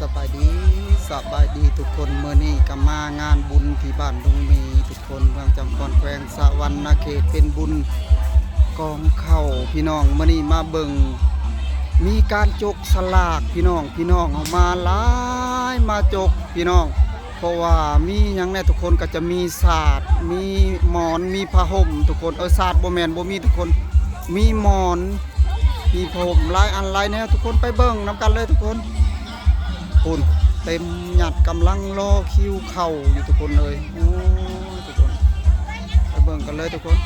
ສະບາຍດີ ສະບາຍດີທຸກຄົນ. ມື້ນີ້ກໍມາງານບຸນທີ່ບ້ານດົງໝີ ທຸກຄົນ ເມືອງຈຳພອນ ແຂວງສະຫວັນນະເຂດ ເປັນບຸນກອງເຂົ້າພີ່ນ້ອງ. ມື້ນີ້ມາເບິ່ງ ມີການຈົກສະຫຼາກພີ່ນ້ອງ ພີ່ນ້ອງເຮົາມາຫຼາຍ ມາຈົກພີ່ນ້ອງ. ເພາະວ່າມີຫຍັງແດ່ທຸກຄົນ ກໍຈະມີສາດ ມີໝອນ ມີຜ້າຫົ່ມທຸກຄົນ. ເອີ ສາດບໍ່ແມ່ນ ບໍ່ມີທຸກຄົນ ມີໝອນ ມີຜ້າຫົ່ມຫຼາຍອັນຫຼາຍແນວ ທຸກຄົນໄປເບິ່ງນຳກັນເລີຍທຸກຄົນ. ພຸ້ນ ເຕັມຍັດ ກຳລັງລໍຄິວເຂົ້າຢູ່ທຸກຄົນເອີຍ. ໂອ້ຍ ທຸກຄົນ ໄປເບິ່ງກັນເລີຍທຸກຄົນ.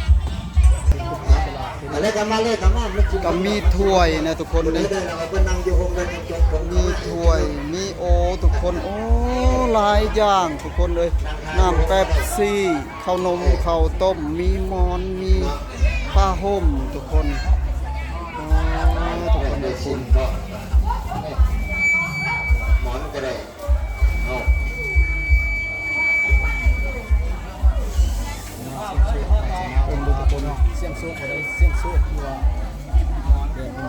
ມາເລີຍ ກັບມາເລີຍ ກັບມາ ມັນຊິ ກໍມີຖ້ວຍນະທຸກຄົນນີ້ ເພິ່ນນັ່ງຢູ່ໂຮງເຮືອນ ມີຖ້ວຍ ມີໂອທຸກຄົນ. ໂອ້ ຫຼາຍຢ່າງທຸກຄົນເອີຍ ນ້ຳເປັບຊີ ເຂົ້າໜົມເຂົ້າຕົ້ມ ມີໝອນ ມີຜ້າຫົ່ມທຸກຄົນ. ອໍ ທຸກຄົນເອີຍ ໝອນກໍໄດ້ ເອົາ ເບິ່ງດູທຸກຄົນ ສ່ຽງໂຊກກໍໄດ້ ສ່ຽງໂຊກທີ່ວ່າແບບນີ້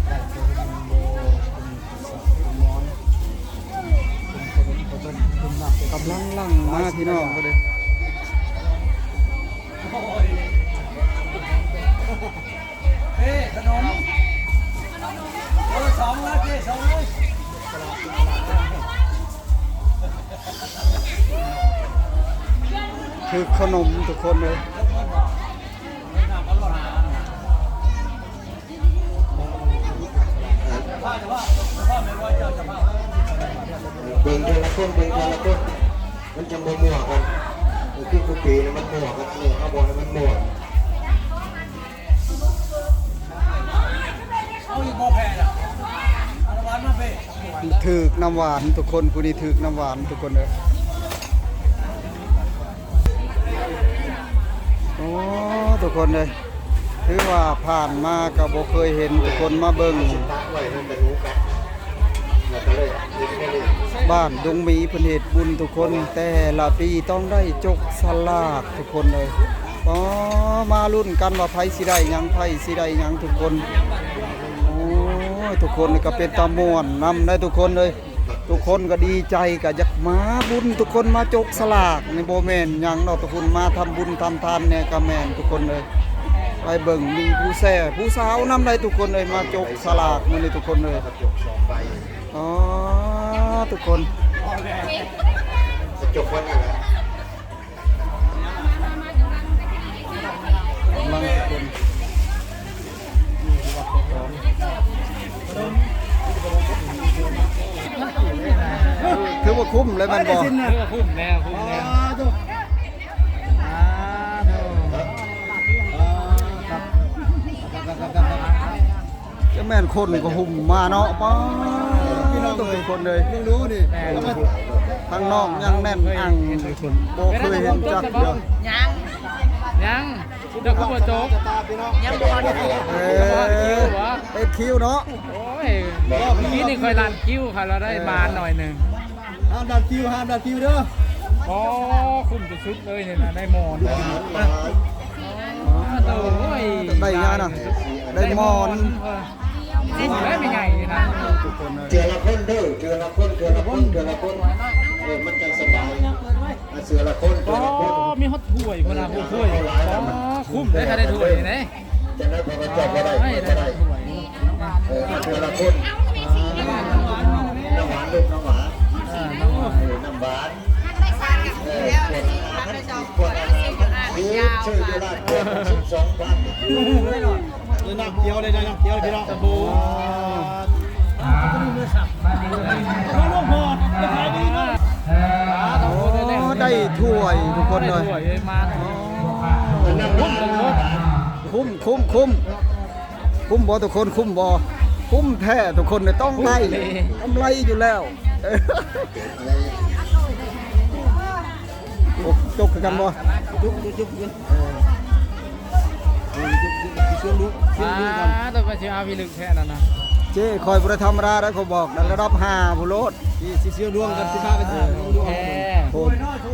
ໄດ້ເປັນໝອນ ເປັນສາກ ເປັນໝອນ ເປັນຂະໜົມເຂົ້າຕົ້ມ ເປັນນ້ຳ ກຳລັງຫຼັ່ງມາພີ່ນ້ອງເດີ. ເອີ ຂະໜົມ ເອີ ສອງເລີຍ ເອີ ສອງເລີຍ. ຖືກຂະໜົມທຸກຄົນເລີຍ. ເບິ່ງເທື່ອລະຄົນ ເບິ່ງເທື່ອລະຄົນ ມັນຈັ່ງບໍ່ມົ້ວກັນ. ຄື ຄືກູປີນີ້ມັນມົ້ວກັນ ເອີ ເຮົາບໍ່ໃຫ້ມັນມົ້ວ. ຖືກນ້ຳຫວານທຸກຄົນ ຜູ້ນີ້ຖືກນ້ຳຫວານທຸກຄົນເອີຍ. ໂອ້ ທຸກຄົນເອີຍ ຖືວ່າຜ່ານມາກໍບໍ່ເຄີຍເຫັນທຸກຄົນ ມາເບິ່ງ ບ້ານດົງໝີເພິ່ນເຮັດບຸນທຸກຄົນ ແຕ່ລະປີຕ້ອງໄດ້ຈົກສະຫຼາກທຸກຄົນເອີຍ. ອໍ ມາລຸ້ນກັນວ່າໃຜຊິໄດ້ຫຍັງ ໃຜຊິໄດ້ຫຍັງທຸກຄົນ. ໂອ້ຍ ທຸກຄົນນີ້ກໍເປັນຕາມ່ວນນຳໄດ໋ທຸກຄົນເອີຍ. ທຸກຄົນກໍດີໃຈ ກໍຢາກມາບຸນ ທຸກຄົນມາຈົກສະຫຼາກນີ້ ບໍ່ແມ່ນຫຍັງດອກທຸກຄົນ ມາທຳບຸນທຳທານແດ່ກໍແມ່ນທຸກຄົນເອີຍ. ໄປເບິ່ງມີຜູ້ແຊ ຜູ້ສາວນຳໄດ໋ທຸກຄົນເອີຍ ມາຈົກສະຫຼາກມື້ນີ້ທຸກຄົນເອີຍ. ອໍ ທຸກຄົນ ຖືວ່າຄຸ້ມເລີຍແມ່ນບໍ່? ຖືວ່າຄຸ້ມແລ້ວ ຄຸ້ມແລ້ວ. ຈະແມ່ນຄົນກໍຫຸ້ມມາເນາະ. ປ້າ ພີ່ນ້ອງເອີຍ ທຸກຄົນເອີຍ ເບິ່ງດູນີ້ ແມ່ນ ທາງນອກຍັງແໜ້ນອັ່ງ ບໍ່ເຄີຍເຫັນຈັກເທື່ອ. ຍັງ ຍັງ ເຈົ້າຄືບໍ່ຈົບ? ຍັງບໍ່ຮອດ ເອີ ເຮັດຄິວເນາະ. ໂອ້ຍ ເມື່ອກີ້ນີ້ຂ້ອຍລັນຄິວ ຂ້ອຍລະໄດ້ມາໜ້ອຍໜຶ່ງ. ຫ້າມດັນຄິວ ຫ້າມດັນຄິວເດີ. ອໍ ຄຸ້ມສຸດໆເລີຍນີ້ນະ ໄດ້ໝອນ. ໂອ້ຍ ໄດ້ຫຍັງນະ? ໄດ້ໝອນ. ເອີ ເອີ ແມ່ນໃຫຍ່ນີ້ນະ ເທື່ອລະຄົນເດີ ເທື່ອລະຄົນ ເທື່ອລະຄົນ ເທື່ອລະຄົນ ເອີ ມັນຈັ່ງສະບາຍ. ເທື່ອລະຄົນ ເທື່ອລະຄົນ. ອໍ ມີຮອດຖ້ວຍພຸ້ນນະ ຖ້ວຍ. ອໍ ຄຸ້ມເດ້ ຖ້າໄດ້ຖ້ວຍນີ້ເດ້. ຈັ່ງໃດເຂົາກໍເຈົ້າບໍ່ໄດ້ ຂ້ອຍກໍໄດ້. ເອີ ເທື່ອລະຄົນ. ນ້ຳຫວານລູກ ນ້ຳຫວານ. ເອີ ນ້ຳຫວານ. ເອີ ຂວດ ຂວດ ຊື້ຢູ່ຮ້ານຂວດສິບສອງພັນ. ນ້ຳຂຽວເດ້ ນ້ຳຂຽວພີ່ນ້ອງ. ໂອ້ ໄດ້ຖ້ວຍທຸກຄົນເລີຍ. ຄຸ້ມ ຄຸ້ມ ຄຸ້ມ ຄຸ້ມບໍ່ທຸກຄົນ? ຄຸ້ມບໍ່? ຄຸ້ມແທ້ທຸກຄົນເລີຍ ຕ້ອງໄດ້ ກຳໄລຢູ່ແລ້ວ. ໂອ້ ຈົກຄືກັນບໍ່? ຈົກ ຈົກ ຈົກຄືກັນ. ເອີ ເອີ ຈົກ ຈົກ ຊິຊວນລຸງ ຊວນລຸງກ່ອນ. ອ່າ ຕ້ອງໄປຊິເອົາພິລຶກແທ້ນັ້ນນະ. ເຈ້ ຂ້ອຍບໍ່ໄດ້ທຳມະດາເດ້ ຂ້ອຍບອກນະ ລະດັບຫ້າພຸ້ນໂລດ. ຊິ ຊິຊວນລຸງກັນ ອ່າ ຊິພາໄປຊວນລຸງ ແທ້ ໂອ້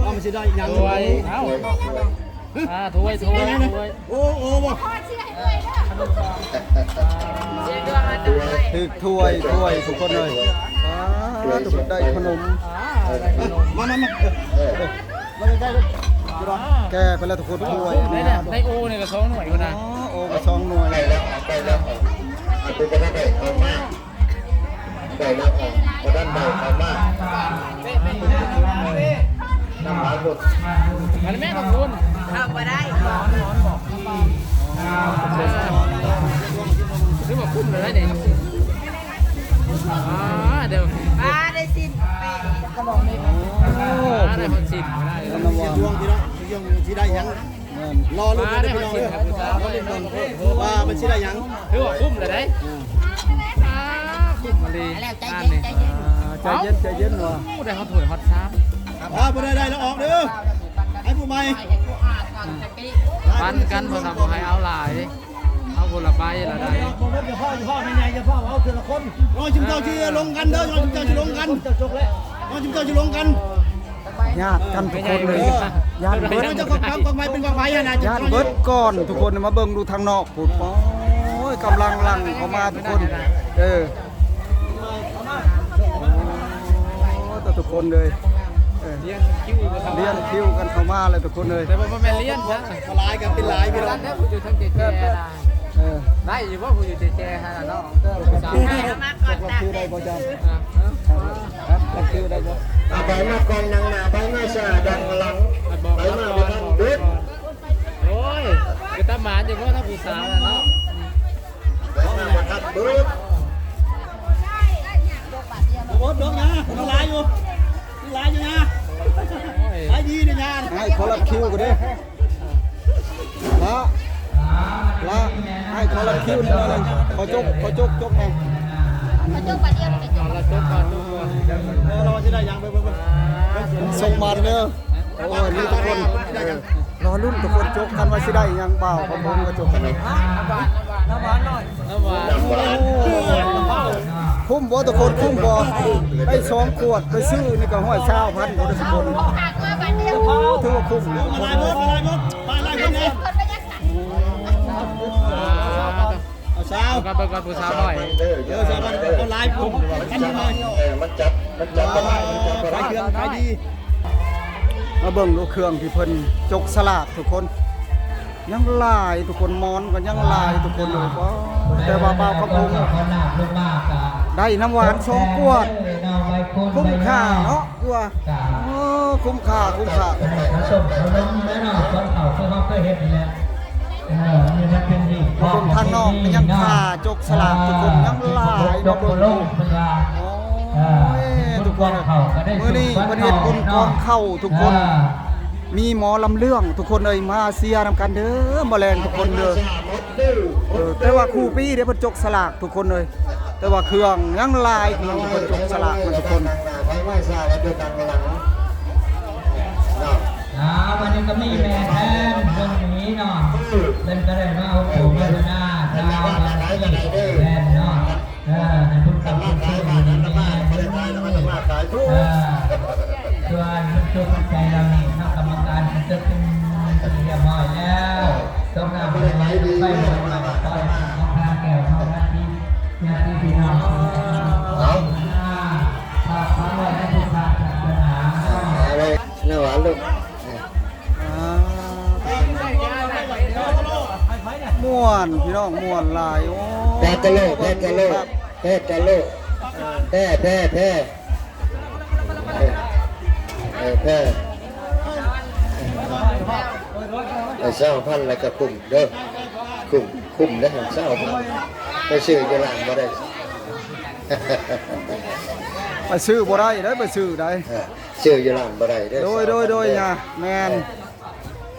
ວ່າມັນຊິໄດ້ຫຍັງ. ໂອ້ຍ ເອົ້າ. ອ່າ ຖ້ວຍ ຖ້ວຍ ຖ້ວຍ ໂອ້ ໂອ້ ບໍ່ ຂໍເຊຍໃຫ້ເອື້ອຍເດີ ຂະໜົມ ຖືກຖ້ວຍ ຖ້ວຍ ທຸກຄົນເອີຍ ອ່າ ທຸກຄົນໄດ້ຂະໜົມ ອ່າ ໄດ້ຂະໜົມ ມາ ມາ ມາ ເອີ ເອີ ມາໃກ້ໆ ແກ່ໄປແລ້ວທຸກຄົນ ຖ້ວຍ ໄດ້ ໄດ້ໂອນີ້ກໍສອງໜ່ວຍພຸ້ນນະ ອໍ ໂອກໍສອງໜ່ວຍ ໄດ້ແລ້ວ ໄດ້ແລ້ວ ອັນຜູ້ບໍ່ທັນໄດ້ເຂົ້າມາ ໄດ້ແລ້ວອອກ ບໍ່ທັນໄດ້ເຂົ້າມາ ນ້ຳຫຼາຍພຸ້ນ ມາແມ່ນຂອງຄຸນ ເຂົ້າບໍ່ໄດ້ ຖືວ່າຄຸ້ມເລີຍເດ້ ອ່າ ເດີ ປາໄດ້ສິ້ນ ໂອ້ ປາໄດ້ຄົນສິ້ນ ໄດ້ ດວງທີ່ເນາະ ດວງທີ່ໄດ້ຫຍັງ ແມ່ນ ລໍລຸ້ນເດີພີ່ນ້ອງເດີ ລໍລຸ້ນເບິ່ງວ່າມັນຊິໄດ້ຫຍັງ ຖືວ່າຄຸ້ມແລ້ວເດ້ ອ່າ ຄຸ້ມອີ່ຫຼີ ແລ້ວໃຈເຢັນ ໃຈເຢັນ ອ່າ ໃຈເຢັນ ໃຈເຢັນວ່າ ໂອ້ ໄດ້ຮອດຖ້ວຍຮອດຊາມ ອ່າ ຜູ້ໃດໄດ້ລະອອກເດີ ໃຫ້ຜູ້ໃໝ່ ປັນກັນ ເພິ່ນວ່າບໍ່ໃຫ້ເອົາຫຼາຍ ເອົາຜູ້ລະໃບລະໄດ້ ບໍ່ ບໍ່ ຢ່າຟ້າວ ຢ່າຟ້າວ ແມ່ໃຫຍ່ ຢ່າຟ້າວ ເອົາເທື່ອລະຄົນ ລໍຊຸມເຈົ້າຊິລົງກັນເດີ ລໍຊຸມເຈົ້າຊິລົງກັນ ເຈົ້າຈົກແລ້ວ ລໍຊຸມເຈົ້າຊິລົງກັນ ຍາດກັນທຸກຄົນເລີຍ ເອີ ຍາດເບິດ ເຈົ້າຂອງຄຳຂອງໄມ້ເປັນຂອງໃຜຫັ້ນນະ ຍາດເບິດກ່ອນທຸກຄົນ ມາເບິ່ງດູທາງນອກພຸ້ນ ໂອ້ຍ ກຳລັງຫຼັ່ງເຂົ້າມາທຸກຄົນ ເອີ ໂອ້ ແຕ່ທຸກຄົນເລີຍ ເອີ ລຽນຄິວກັນເຂົ້າມາ ລຽນຄິວກັນເຂົ້າມາເລີຍທຸກຄົນເລີຍ ແຕ່ວ່າບໍ່ແມ່ນລຽນຊະ ຫຼາຍກໍເປັນຫຼາຍພີ່ນ້ອງ ແລ້ວຜູ້ຢູ່ທາງແຈໆນະ ເອີ ໄດ້ຢູ່ບໍ່ຜູ້ຢູ່ແຈໆຫັ້ນນະເນາະ ເອີ ຜູ້ສາວ ໃຫ້ເຮົາມາກ່ອນຕາກແດດຊື່ໆ ໄດ້ບໍ່ເຈົ້າ ຮະ ຮະ ຊື່ໆ ໄດ້ບໍ່ ເອົາໄປມາກ່ອນ ນັ່ງໜ້າໄປມາຊ້າ ດັງຫຼັງ ໄປມາບໍ່ທັນເບິດ ໂອ້ຍ ຄືຕາໝານຢູ່ບໍ່ ຖ້າຜູ້ສາວນະເນາະ ໄປມາບໍ່ທັນເບິດ ບໍ່ອົດດອກຍາ ມັນຫຼາຍຢູ່ ມັນຫຼາຍຢູ່ຍາ ໂອ້ຍ ຂາຍດີເດ້ຍາ ໃຫ້ຂໍລັດຄິວກໍເດ້ ລະ ລະ ໃຫ້ຂໍລັດຄິວໜ້ອຍໜຶ່ງ ຂໍຈົກ ຂໍຈົກ ຈົກແດ່ ຂໍຈົກບາດດຽວ ຂໍຈົກບາດດຽວ ເອີ ລະວ່າຊິໄດ້ຫຍັງ ເບິ່ງ ເບິ່ງ ເບິ່ງ ສົ່ງມາເດີ ໂອ້ຍ ມີທຸກຄົນ ເອີ ລໍລຸ້ນທຸກຄົນ ຈົກກັນວ່າຊິໄດ້ຫຍັງ ບ່າວຄຳພົງກໍຈົກກັນ ນ້ຳຫວານ ນ້ຳຫວານ ນ້ຳຫວານ ໂອ້ ຄຸ້ມບໍ່ທຸກຄົນ ຄຸ້ມບໍ່ ໄດ້ສອງຂວດ ໄປຊື້ນີ້ກໍຮ້ອຍຊາວພັນພຸ້ນທຸກຄົນ ຖືວ່າຄຸ້ມ ເອົາຊາວ ເອົາເບິ່ງກ່ອນ ເບິ່ງກ່ອນຜູ້ສາວໜ້ອຍ ເອີ ຊາວພັນ ເອົາຫຼາຍພຸ້ນ ມັນຈັບ ມັນຈັບ ມັນຈັບບໍ່ໄດ້ ມັນຈັບບໍ່ໄດ້ ຂາຍເຄື່ອງຂາຍດີ ມາເບິ່ງດູເຄື່ອງທີ່ເພິ່ນຈົກສະຫຼາກທຸກຄົນ ຍັງຫຼາຍທຸກຄົນ ໝອນກໍຍັງຫຼາຍທຸກຄົນເລີຍ ແຕ່ວ່າບ່າວຄຳພົງໄດ້ນ້ຳຫວານສອງຂວດ ຄຸ້ມຄ່າເນາະ ຄືວ່າ ໂອ້ ຄຸ້ມຄ່າ ຄຸ້ມຄ່າ ໃຫ້ຂະສົມຂະໜົມແດ່ເນາະ ຄົນເຖົ້າຄືເຮົາເຄີຍເຮັດນີ້ແຫຼະ ເອີ ອັນນີ້ມັນເປັນຮີດຄອງ ເບິ່ງທາງນອກກໍຍັງຄ່າຈົກສະຫຼາກທຸກຄົນ ຍັງຫຼາຍ ຈົກບໍ່ລົງເພິ່ນວ່າ ໂອ້ຍ ທຸກຄົນ ມື້ນີ້ເພິ່ນເຮັດບຸນກອງເຂົ້າທຸກຄົນ ເອີ ມີໝໍລຳເລື່ອງທຸກຄົນເອີຍ ມາເຊຍນຳກັນເດີ ມື້ແລງທຸກຄົນເດີ ເອີ ແຕ່ວ່າຄູ່ປີເດ້ເພິ່ນຈົກສະຫຼາກທຸກຄົນເອີຍ ແຕ່ວ່າເຄື່ອງຍັງຫຼາຍ ເຄື່ອງເພິ່ນຈົກສະຫຼາກນະທຸກຄົນ ອ່າ ວັນນີ້ກໍມີແມ່ແທນເພິ່ນຢູ່ນີ້ເນາະ ເພິ່ນກໍໄດ້ມາອົບໂອໂມທະນາ ຊາວບ້ານແທນເນາະ ເອີ ໃຫ້ບຸນກັບບຸນໂຊກຢູ່ດີມີແຮງເດີ ເອີ ສ່ວນມັນຈຸກໃຈເຫຼົ່ານີ້ ທາງກຳມະການເພິ່ນຈັດເປັນທີ່ຮຽບຮ້ອຍແລ້ວ ຕົກນ້ຳໄປໄປໄປໄປ ຂໍໃຫ້ເຮົາພາແກ້ວເຮົາທັງທີ່ ຍາດຕິພີ່ນ້ອງ ເອົາ ພາ ພາໄວ້ໃນພຸດທະສາສະໜາ ເອົາໄວ້ ນ້ຳຫວານລູກ ອ່າ ມ່ວນພີ່ນ້ອງ ມ່ວນຫຼາຍ ໂອ້ ແພ້ກະໂລ ແພ້ກະໂລ ແພ້ກະໂລ ແພ້ ແພ້ ແພ້ ເອີ ເອີ ແພ້ ເອີ ຊາວພັນແລ້ວກໍຄຸ້ມເດີ ຄຸ້ມ ຄຸ້ມເດີ ຊາວພັນ ໄປຊື້ຢູ່ຮ້ານບໍ່ໄດ້ ໄປຊື້ບໍ່ໄດ້ເດີ ໄປຊື້ໄດ້ ເອີ ຊື້ຢູ່ຮ້ານບໍ່ໄດ້ເດີ ໂດຍ ໂດຍ ໂດຍ ຢ່າ ແມ່ນ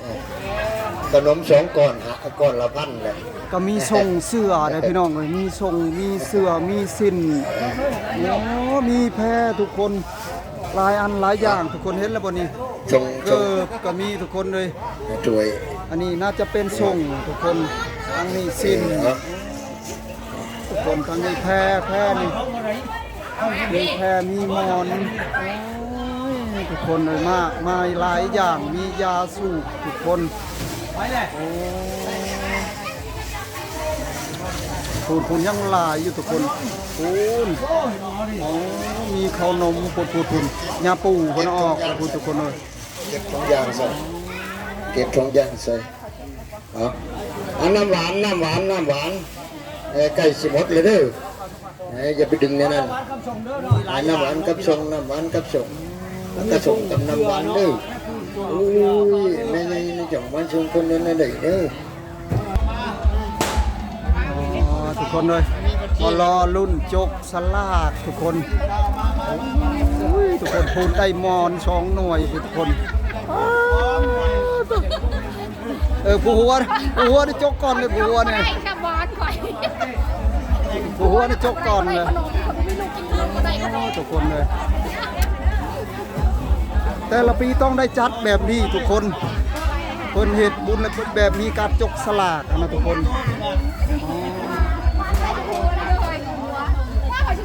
ເອີ ຂະໜົມສອງກ້ອນ ຫ້າ ກ້ອນລະພັນແຫຼະ ກໍມີສົ້ງເສື້ອເດ້ພີ່ນ້ອງເອີຍ ມີສົ້ງ ມີເສື້ອ ມີສິ້ນ ໂອ້ ມີແພທຸກຄົນ ຫຼາຍອັນຫຼາຍຢ່າງ ທຸກຄົນເຫັນແລ້ວບໍ່ນີ້ ສົ້ງ ເກີບກໍມີທຸກຄົນເລີຍ ຖ້ວຍ ອັນນີ້ໜ້າຈະເປັນສົ້ງທຸກຄົນ ອັນນີ້ສິ້ນ ເອີ ທຸກຄົນ ທັງມີແພ ແພນີ້ ມີແພ ມີໝອນ ໂອ້ຍ ທຸກຄົນເອີຍ ມາກມາຍຫຼາຍຢ່າງ ມີຢາສູບທຸກຄົນ ໂອ້ ພຸ້ນໆ ຍັງຫຼາຍຢູ່ທຸກຄົນ ພຸ້ນ ໂອ້ ມີເຂົ້າໜົມ ພຸ້ນໆໆ ຍາປູເພິ່ນເອົາອອກພຸ້ນທຸກຄົນເອີຍ. ເກັບຖົງຢາງໃສ່ ເກັບຖົງຢາງໃສ່. ເອົາ ອັນນ້ຳຫວານ ນ້ຳຫວານ ນ້ຳຫວານ ເອີ ໃກ້ຊິໝົດແລ້ວເດີ. ເອີ ຢ່າໄປດຶງແນວນັ້ນ ໃຫ້ນ້ຳຫວານກັບສົ້ມ ນ້ຳຫວານກັບສົ້ມ ແລ້ວກໍສົ້ມກັບນ້ຳຫວານເດີ. ໂອ້ຍ ແມ່ໃຫຍ່ໃນຈ້ອງຫວານຊົງຄົນນັ້ນໄດ້ເດີ. ອໍ ທຸກຄົນເອີຍ ມາລໍລຸ້ນຈົກສະຫຼາກທຸກຄົນ. ໂອ້ຍ ທຸກຄົນ ພູນໄດ້ໝອນສອງໜ່ວຍພຸ້ນທຸກຄົນ. ເອີ ຜູ້ຫົວ ຜູ້ຫົວນີ້ຈົກກ່ອນເລີຍ ຜູ້ຫົວນີ້ ໄດ້ກັບບ້ານຂ້ອຍ ຜູ້ຫົວນີ້ຈົກກ່ອນເລີຍ. ໂອ້ ທຸກຄົນເລີຍ ແຕ່ລະປີຕ້ອງໄດ້ຈັດແບບນີ້ທຸກຄົນ ເພິ່ນເຮັດບຸນແບບມີການຈົກສະຫຼາກຫັ້ນນະທຸກຄົນ.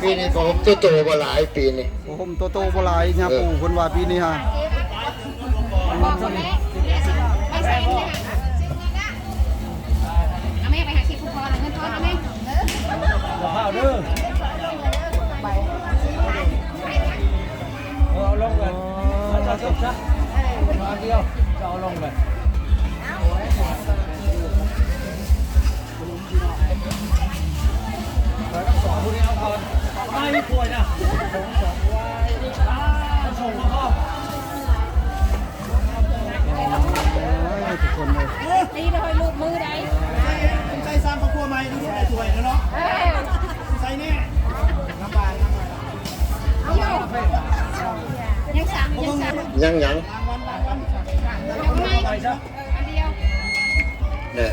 ປີນີ້ກໍຫົມໂຕໆບໍ່ຫຼາຍ ປີນີ້ ໂອ້ ໂຕໆບໍ່ຫຼາຍ ຍາປູເພິ່ນວ່າປີນີ້ຫາ ບອກຄົນແມ່ ໄປໃສ່ອັນນີ້ຫັ້ນ ເອົາແມ່ໄປຫາເກັບຜູ້ພໍ່ ເອົາເງິນທອນເອົາແມ່ ຢ່າຟ້າວເດີ ເອົາລົງເລີຍ ເອົາຕົກຊະ ເອົາອັນດຽວ ເອົາລົງເລີຍ. ທຸກຄົນເອີຍ ຕີນະ ໃຫ້ລູກມືໃດ ໃສ່ຊາມຄອບຄົວໃໝ່ ຢູ່ໃນຖ້ວຍເນາະ ເອີ ໃສ່ແນ່ ລຳບາກ ລຳບາກ ຍັງສາມ ຍັງສາມ ຍັງຫຍັງ ຍັງໄງ ອັນດຽວ ແນ່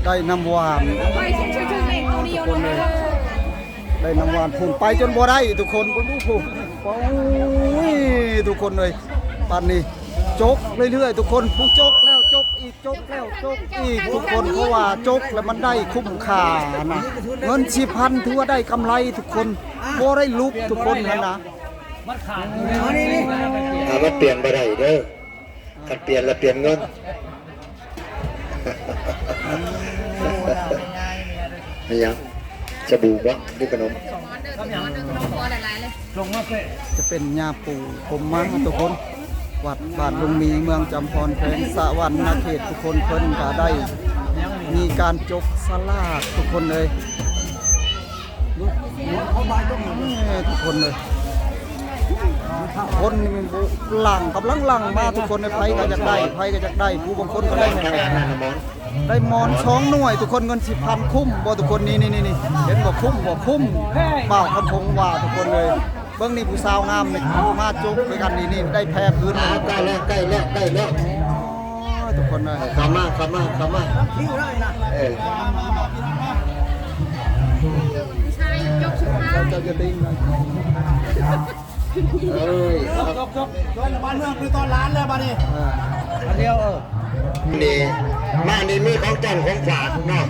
ໄດ້ນ້ຳຫວານທຸກຄົນເລີຍ ໄດ້ນ້ຳຫວານພຸ້ນ ໄປຈົນບໍ່ໄດ້ທຸກຄົນ ເບິ່ງດູພຸ້ນ. ໂອ້ຍ ທຸກຄົນເອີຍ ປານນີ້ຈົກເລື້ອຍໆ ທຸກຄົນ ຜູ້ຈົກແລ້ວຈົກອີກ ຈົກແລ້ວຈົກອີກທຸກຄົນ ເພາະວ່າຈົກແລ້ວມັນໄດ້ຄຸ້ມຄ່ານະ ເງິນສິບພັນ ຖືວ່າໄດ້ກຳໄລທຸກຄົນ ບໍ່ໄດ້ຫຼຸບທຸກຄົນຫັ້ນນະ. ມັນຂາດຢູ່ໃນ ອ່າ ມັນປ່ຽນບໍ່ໄດ້ເດີ ຄັນປ່ຽນລະປ່ຽນເງິນ. ແມ່ນຫຍັງ ສະບູບໍ່ ຫຼືຂະໜົມ? ຈະເປັນຍາປູພົມມາທຸກຄົນ ວັດບ້ານລຸງມີ ເມືອງຈຳພອນ ແຂວງສະຫວັນນະເຂດທຸກຄົນ ເພິ່ນກະໄດ້ມີການຈົກສະຫຼາກທຸກຄົນເອີຍ. ເອີ ທຸກຄົນເອີຍ ຄົນນີ້ມັນຫຼັ່ງ ກຳລັງຫຼັ່ງມາທຸກຄົນເອີຍ ໃຜກໍຢາກໄດ້ ໃຜກໍຢາກໄດ້ ຜູ້ບາງຄົນກໍໄດ້ ໄດ້ໝອນສອງໜ່ວຍທຸກຄົນ ເງິນສິບພັນ ຄຸ້ມບໍ່ທຸກຄົນ? ນີ້ໆໆ ເຫັນບໍ່ ຄຸ້ມບໍ່? ຄຸ້ມ ບ່າວຄຳພົງວ່າທຸກຄົນເອີຍ. ເບິ່ງນີ້ ຜູ້ສາວງາມນີ້ ມາຈົກຄືກັນນີ້ ນີ້ໄດ້ແພພື້ນ ອ່າ ໃກ້ແລ້ວ ໃກ້ແລ້ວ ໃກ້ແລ້ວ ໂອ້ຍ ທຸກຄົນເອີຍ ເຂົ້າມາ ເຂົ້າມາ ເຂົ້າມາ ເອີ ຜູ້ຊາຍຈົກສຸດທ້າຍ ເຈົ້າ ເຈົ້າຢ່າຕິງນະ ເອີຍ ຈົກ ຈົກ ຈົກ ເດີນບ້ານເມືອງຄືຕອນຫຼານແລ້ວບາດນີ້ ເອີ ອັນດຽວ ເອີ ນີ້ ມານີ້ມີຂອງຕ້ອນຂອງຝາກເນາະ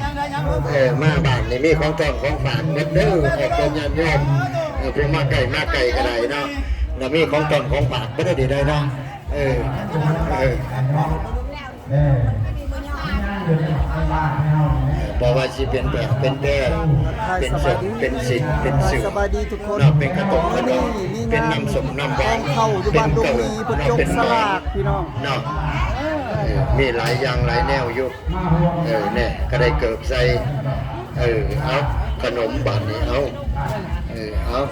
ເອີ ມາບ້ານນີ້ມີຂອງຕ້ອນຂອງຝາກເບິດເດີ ອອກຕົນຍາດໂຍມ ເອີ ຜູ້ມາໃກ້ມາໄກກໍໄດ້ເນາະ ແລ້ວມີຂອງຕ້ອນຂອງຝາກເບິດເດີໄດ້ເນາະ ເອີ ເອີ ບໍ່ວ່າຊິເປັນແບບເປັນແບບ ເປັນສົບເປັນສິນເປັນສື່ ສະບາຍດີທຸກຄົນ ເນາະ ເປັນຂະຕົມຂະດອງ ເປັນນ້ຳສົ້ມນ້ຳຫວານ ເປັນເກີບ ເນາະ ເປັນໝາຍ ເນາະ ເອີ ມີຫຼາຍຢ່າງຫຼາຍແນວຢູ່. ເອີ ແນ່ ກໍໄດ້ເກີບໃສ່ ເອີ ເອົາຂະໜົມບາດນີ້ ເອົາ ເອີ ເອົາ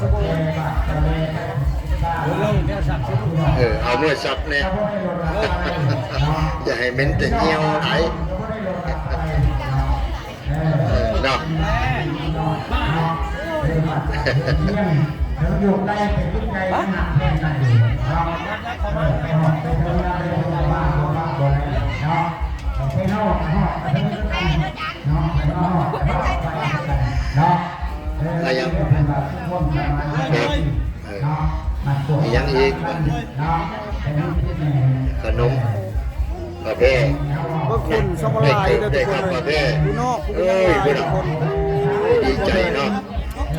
ເອີ ເອົາເມືອສັບແນ່ ຢ່າໃຫ້ເໝັນແຕ່ຫ່ຽວຫຼາຍ ເອີ ເນາະ. ອາ ຍັງ ເອີ ອີຫຍັງອີກ? ຂະໜົມ ກາແຟ ບາງຄົນຊອງຫຼາຍເດີທຸກຄົນເອີຍ ຢູ່ນອກ ເອີຍ ທຸກຄົນ ດີໃຈເນາະ.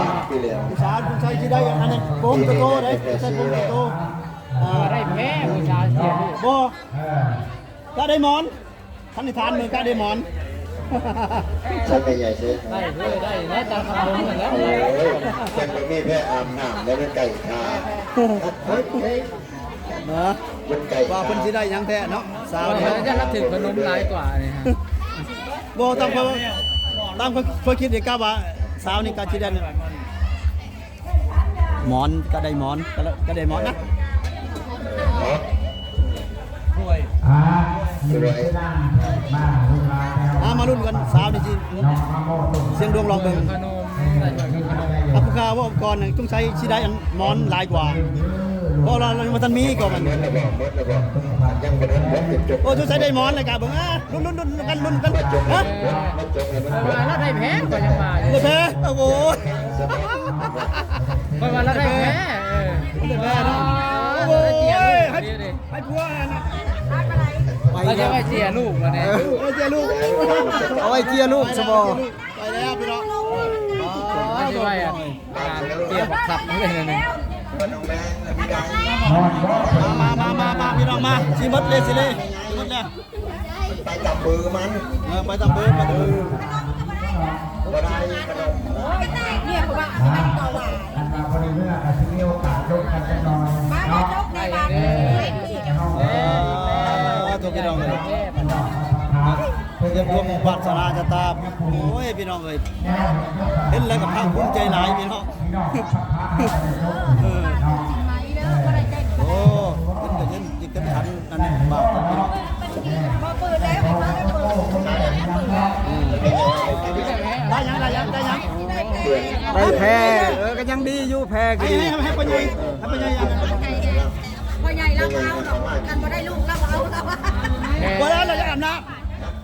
າດປີແລ້ວ ຜູ້ສາວຜູ້ຊາຍຊິໄດ້ອັນນັ້ນໂກງໂຕໂຕເດ້ ບໍ່ໄດ້ໂກງໂຕໂຕ ອ່າ ບໍ່ໄດ້ແພ້ ຜູ້ສາວເສຍລູກ ບໍ່ ກະໄດ້ໝອນ ຄັນຊິຖາມເບິ່ງກະໄດ້ໝອນ ສັກໃຫຍ່ເຊີ ໄດ້ເດີ ໄດ້ແລ້ວ ຕາມຄຳເບິ່ງນັ້ນແຫຼະ ໂອ້ຍ ຈັ່ງບໍ່ມີແພ້ອາບນ້ຳແລ້ວ ມັນໄກ່ທາ ເນາະ ມັນໄກ່ ວ່າເພິ່ນຊິໄດ້ຫຍັງແທ້ເນາະ ສາວນີ້ ເອີ ຢ້ານລາວຖືກຂະໜົມຫຼາຍກວ່ານີ້ ບໍ່ ຕາມຄວາມ ຕາມຄວາມຄິດນີ້ກະວ່າ ສາວນີ້ກະຊິໄດ້ ໝອນ ກະໄດ້ໝອນ ກະ ກະໄດ້ໝອນນະ ອ່າ ມາລຸ້ນກັນ ສາວນີ້ຊິ ສ່ຽງດວງລອງເບິ່ງ ອ່າ ຜູ້ຂ້າເວົ້າກ່ອນ ສົງໄສຊິໄດ້ອັນໝອນຫຼາຍກວ່າ ເພາະລາວຍັງບໍ່ທັນມີກໍມັນ ໂອ້ ສົງໄສໄດ້ໝອນແລ້ວກະເບິ່ງ ອ່າ ລຸ້ນໆ ລຸ້ນກັນ ລຸ້ນກັນ ຮະ ເອີ ວ່າລາວໄດ້ແພ້ ຂ້ອຍຍັງວ່າຢູ່ ໄດ້ແພ້ ໂອ້ໂຫ ຂ້ອຍວ່າລາວໄດ້ແພ້ ເອີ ໄດ້ແພ້ເນາະ ໂອ້ໂຫ ໃຫ້ ໃຫ້ຜົວຫັ້ນນະ ເອົາໄວ້ເຈຍລູກບັດນີ້ ເອີ ເອົາໄວ້ເຈຍລູກ ເອົາໄວ້ເຈຍລູກຊະບໍ່ ໄປແລ້ວພີ່ນ້ອງ ເອົາໄວ້ ເຈຍບັກຄັບເລີຍນີ້ ມາ ມາ ມາ ມາ ພີ່ນ້ອງມາ ຊິໝົດເລີຍ ຊິເລີຍ ຊິໝົດແລ້ວ ໄປຕາມເບີມັນ ເອີ ໄປຕາມເບີ ໄປຕາມເບີ ບໍ່ໄດ້ຂະໜົມ ເນຍ ເພາະວ່າມັນເປັນເກົ່າຫວານ ອັນວ່າບໍ່ໄດ້ເມືອກະຊິມີໂອກາດຈົບກັນຈັກໜ່ອຍເນາະ ເອີ ໂຕພີ່ນ້ອງເອີຍ ເພິ່ນຮວມວາດສະໜາຊະຕາ ໂອ້ຍ ພີ່ນ້ອງເອີຍ ເຫັນແລ້ວກໍພາກພູມໃຈຫຼາຍ ພີ່ນ້ອງ ເອີ ໂອ້ ເຫັນກໍເຫັນ ເຕັມຂັນອັນນີ້ ບາດ ພີ່ນ້ອງ ບໍ່ເປີດແລ້ວ ບໍ່ເປີດ ໄດ້ຫຍັງ ໄດ້ຫຍັງ ໄດ້ຫຍັງ ໄດ້ແພ້ ເອີ ກໍຍັງດີຢູ່ ແພ້ກໍດີ ໃຫ້ ໃຫ້ ໃຫ້ພໍ່ໃຫຍ່ ໃຫ້ພໍ່ໃຫຍ່ອັນນັ້ນ ພໍ່ໃຫຍ່ລາວບໍ່ເອົາດອກ ຄັນບໍ່ໄດ້ລູກລາວບໍ່ເອົາ ບໍ່ໄດ້ ລາວຢາກອາບນ້ຳ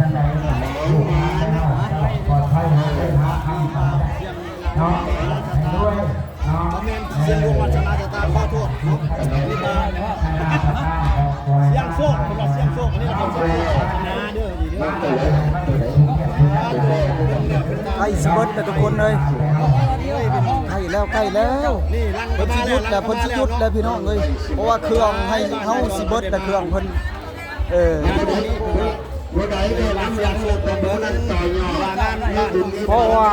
ທາງໃດ ລູກຫຼານເຈົ້າ ເຈົ້າປອດໄພ ຫາເງິນຫາຄຳໄປເນາະ ໃຫ້ລວຍເນາະ ບໍ່ແມ່ນສຽງຫຼວງວາດສະໜາຊະຕາ ຂໍໂທດເນາະ ອັນນີ້ກໍສຽງໂຊກ ເພິ່ນວ່າສຽງໂຊກ ອັນນີ້ລະເພິ່ນວ່າສຽງໂຊກ ອັນນີ້ເດີ ໃກ້ຊິເບິດແລ້ວທຸກຄົນເອີຍ ໃກ້ແລ້ວ ໃກ້ແລ້ວ ເພິ່ນຊິຢຸດແລ້ວ ເພິ່ນຊິຢຸດແລ້ວພີ່ນ້ອງເອີຍ ເພາະວ່າເຄື່ອງໃຫ້ເຮົາຊິເບິດແລ້ວ ເຄື່ອງເພິ່ນ ເອີ ຜູ້ໃດໄດ້ນຳຫຼັງລົດໄປເບິ່ງນັ້ນຕໍ່ຍອດ ເພາະວ່າ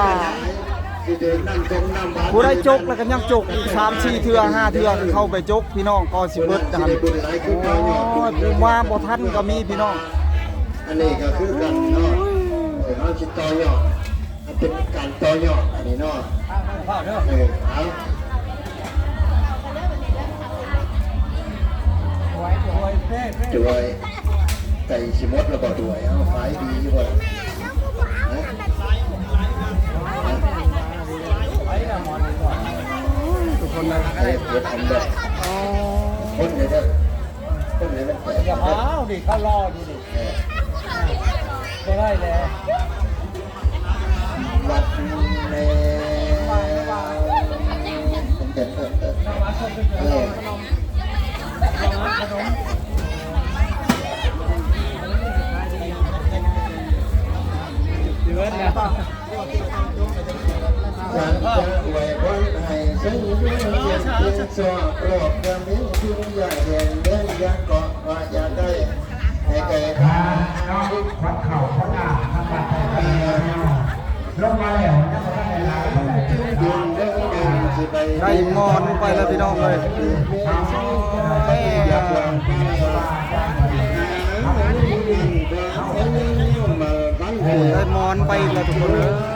ຜູ້ໃດຈົກແລ້ວກໍຍັງຈົກອີກສາມສີ່ເທື່ອຫ້າເທື່ອ ເຂົ້າໄປຈົກພີ່ນ້ອງ ກໍຊິເບິດຫັ້ນ ໂອ້ຍ ຜູ້ມາບໍ່ທັນກໍມີພີ່ນ້ອງ ອັນນີ້ກໍຄືກັນເນາະ ເອີ ເຮົາຊິຕໍ່ຍອດ ມັນເປັນການຕໍ່ຍອດອັນນີ້ເນາະ ເອີ ເອົາ ດວຍ ໃກ້ຊິໝົດແລ້ວບໍ່ ດວຍ ເອົາ ຂາຍດີຢູ່ບໍ່ລະ ຮະ ຮະ ທຸກຄົນນະ ເຮັດອັນດອກ ອໍ ຄົນເດີ ຄົນໃຫ້ມັນແຕກ ຢ່າພາວດິ ເຂົາລໍຢູ່ນີ້ ເອີ ບໍ່ໄດ້ແລ້ວ ວັດແລ້ວ ເອີ ເດືອນແລ້ວ ສັນຈະອວຍພອນໃຫ້ສົມຄວນເປັນຊອບ ໂລກກະມີສິ່ງຢ່າແຫ່ງເມືອງຢ່າເກາະ ວ່າຢາກໄດ້ໃຫ້ໄກ ອ່າ ເນາະ ຂວັນເຂົ້າຂວັນອາ ທາງບ້ານໄທເຮົາເນາະ ລົງມາແລ້ວ ຍັງບໍ່ທັນໄດ້ຫຼາຍ ໄດ້ໝອນໄປແລ້ວພີ່ນ້ອງເອີຍ ໄດ້ໝອນໄປແລ້ວທຸກຄົນເອີຍ.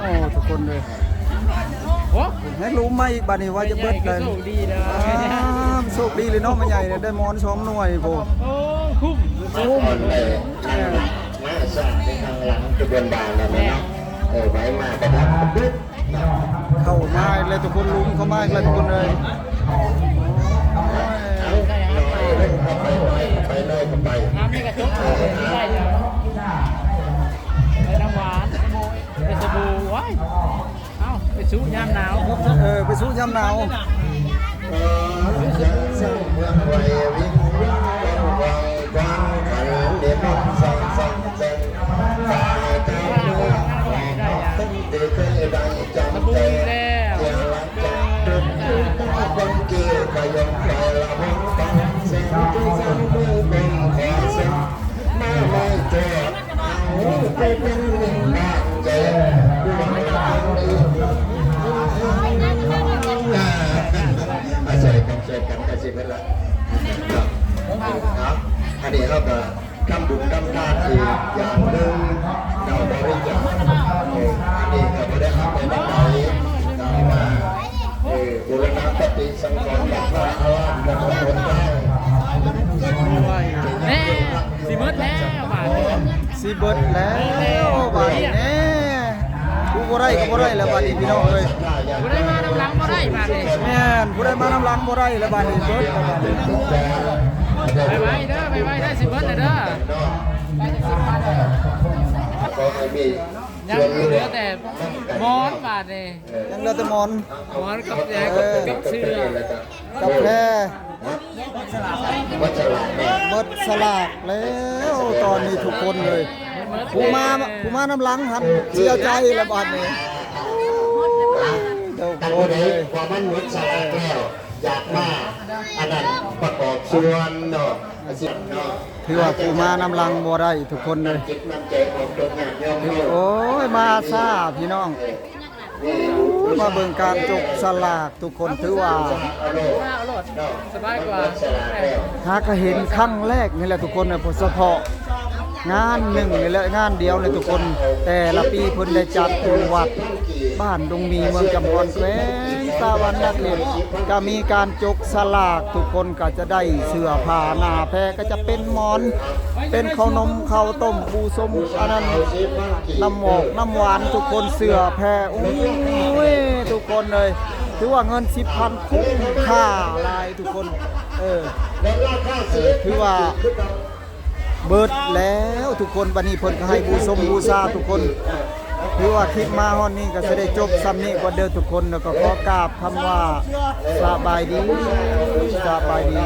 ໂອ້ ທຸກຄົນເລີຍ ໂອ້ ແຮງຫຼຸມມາອີກບາດນີ້ວ່າຈະເບິດເລີຍ ໂຊກດີເດີ ອ່າ ໂຊກດີເລີຍເນາະ ແມ່ໃຫຍ່ໄດ້ໝອນສອງໜ່ວຍພຸ້ນ ໂອ້ ຄຸ້ມ ຄຸ້ມ ເອີ ມາສາກໄປທາງຫຼັງຂະບວນບານນັ້ນແຫຼະເນາະ ເອີ ໄວ້ມາກະທັນບຶດ ເຂົ້າມາອີກແລ້ວທຸກຄົນ ຫຼຸມເຂົ້າມາອີກແລ້ວທຸກຄົນເອີຍ ເອົາ ເອົາ ເອົາ ເຂົ້າໄປ ເຂົ້າໄປ ເຂົ້າໄປ ນ້ຳນີ້ກະຈົບ ເອີ ເອົາ ໄດ້ແລ້ວ ໄດ້ນ້ຳຫວານ ໄດ້ສະບູ ວ້າຍ ເອົາ ໄປສູ້ຍາມໜາວ ເອີ ໄປສູ້ຍາມໜາວ ສະບູອີກແລ້ວ ອາ ຊ່ວຍກັນ ຊ່ວຍກັນກະຊິເບິດລະ ເນາະ ອັນນີ້ເຮົາກະ ທຳບຸນທຳທານອີກຢ່າງໜຶ່ງ ເຈົ້າບໍລິຈາກ ເອີ ອັນນີ້ກະບໍ່ໄດ້ຮັບໄປນຳໃດ ກະມາ ເອີ ບູລະນະປະຕິສັງຂອນວັດວາອາຣາມ ແລ້ວກະຄົນໄທ ແນ່ ຊິເບິດແລ້ວບາດນີ້ ຊິເບິດແລ້ວບາດນີ້ແນ່ ຜູ້ບໍ່ໄດ້ກະບໍ່ໄດ້ແລ້ວບາດນີ້ພີ່ນ້ອງເອີຍ ຜູ້ໃດມານຳຫຼັງບໍ່ໄດ້ບາດນີ້ ແມ່ນ ຜູ້ໃດມານຳຫຼັງບໍ່ໄດ້ແລ້ວບາດນີ້ ເບິດແລ້ວບາດນີ້ ໄວໆເດີ ໄວໆເດີ ຊິເບິດແລ້ວເດີ ຍັງເຫຼືອແຕ່ໝອນບາດນີ້ ຍັງເຫຼືອແຕ່ໝອນ ໝອນກັບແຈກັບເສື້ອ ກາແຟ ໝົດສະຫຼາກແລ້ວ ຕອນນີ້ທຸກຄົນເລີຍ ຜູ້ມາ ຜູ້ມານຳຫຼັງຫັ້ນເສຍໃຈແລ້ວບາດນີ້ ໂອ້ຍ ທຸກຄົນເລີຍ ວ່າມັນໝົດສະຫຼາກແລ້ວ ຢາກມາ ອັນນັ້ນ ປະກອບສ່ວນເນາະ ຖືວ່າຜູ້ມານຳຫຼັງບໍ່ໄດ້ທຸກຄົນເລີຍ. ໂອ້ຍ ມາຊ້າພີ່ນ້ອງ. ມາເບິ່ງການຈົກສະຫຼາກທຸກຄົນ ຖືວ່າ ສະບາຍກວ່າ ຫາກະເຫັນຄັ້ງແລກນີ້ແຫຼະທຸກຄົນ ເພາະສະເພາະງານໜຶ່ງນີ້ແຫຼະ ງານດຽວນີ້ທຸກຄົນ ແຕ່ລະປີເພິ່ນໄດ້ຈັດຢູ່ວັດບ້ານດົງມີ ເມືອງຈຳພອນ ແຂວງສະຫວັນນະເຂດ ກະມີການຈົກສະຫຼາກ ທຸກຄົນກະຈະໄດ້ເສື້ອຜ້າໜ້າແພ ກະຈະເປັນໝອນ ເປັນເຂົ້າໜົມເຂົ້າຕົ້ມ ບູສົມ ອັນນັ້ນ ນ້ຳໝອກນ້ຳຫວານທຸກຄົນ ເສື້ອແພ ໂອ້ຍ ທຸກຄົນເອີຍ ຖືວ່າເງິນສິບພັນຄຸ້ມຄ່າຫຼາຍທຸກຄົນ ເອີ ເອີ ຖືວ່າເບິດແລ້ວທຸກຄົນ. ບັດນີ້ເພິ່ນກະໃຫ້ບູສົມບູຊາທຸກຄົນ ຖືວ່າຄລິບມາຮອດນີ້ກະຊິໄດ້ຈົບຊ່ຳນີ້ກ່ອນເດີທຸກຄົນ ແລ້ວກະຂໍກາບຄຳວ່າ ສະບາຍດີ ສະບາຍດີ.